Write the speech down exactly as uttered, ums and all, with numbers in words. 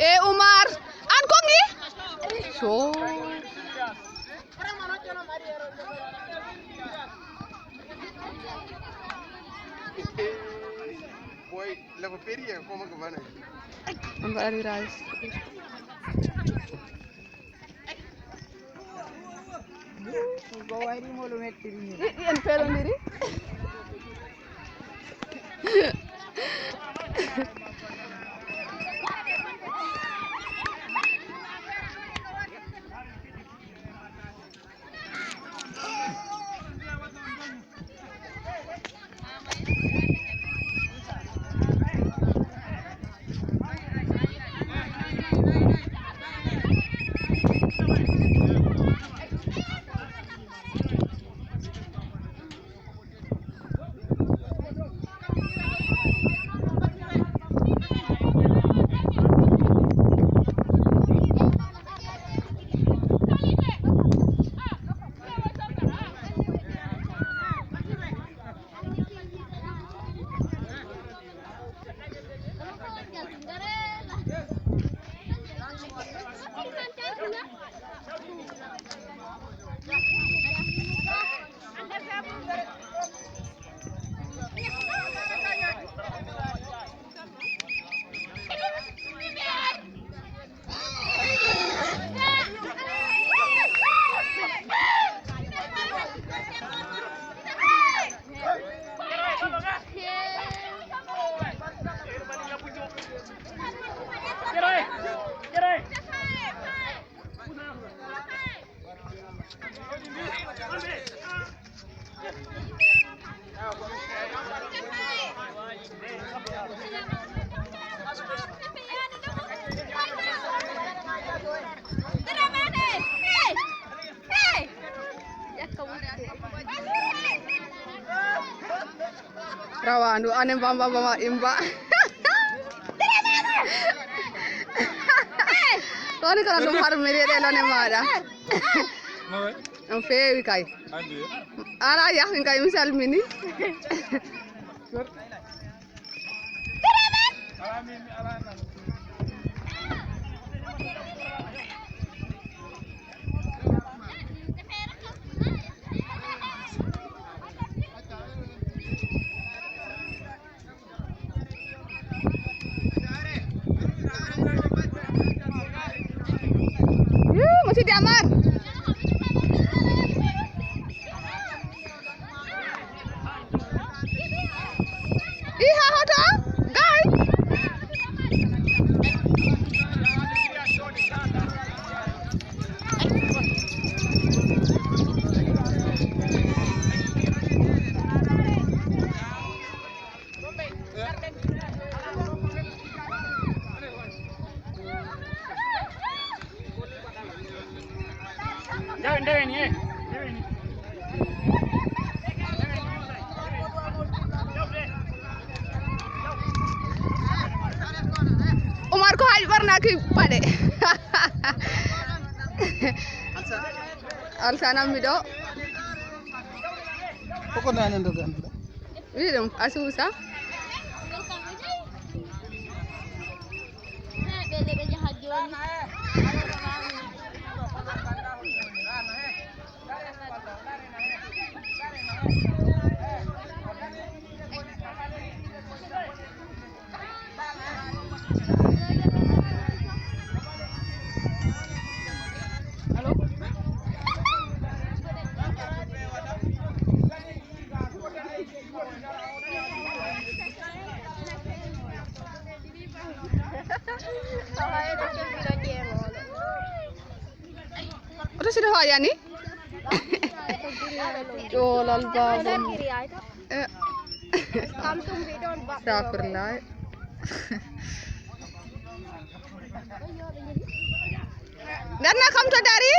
E Umar, an kongi? So. Boy, level period, como que van a? On va arriver à... Ko wayri mo ɗum hettiri ni. Ɗiɗɗi en pelondiri. Rawandu ane mbamba mbamba imba. Woni kono ɗum har mi reɗe lone maɗa. On feewi kay. Ala yahin kay mi salmini. Yuu, mo sidi Amar. Iha hoto gay. Ndewe, ndewe ni, eh. Ndewe ni. Umar ko haaji ɓornaki paɗe. Alsa nammi ɗo. Koko nane ndo ganduɗa. Wi ɗum a suusa. Oto siɗo hoƴani. Ƴoolal baaba. Eh. Astafirlaay. Ndarna kam to dari.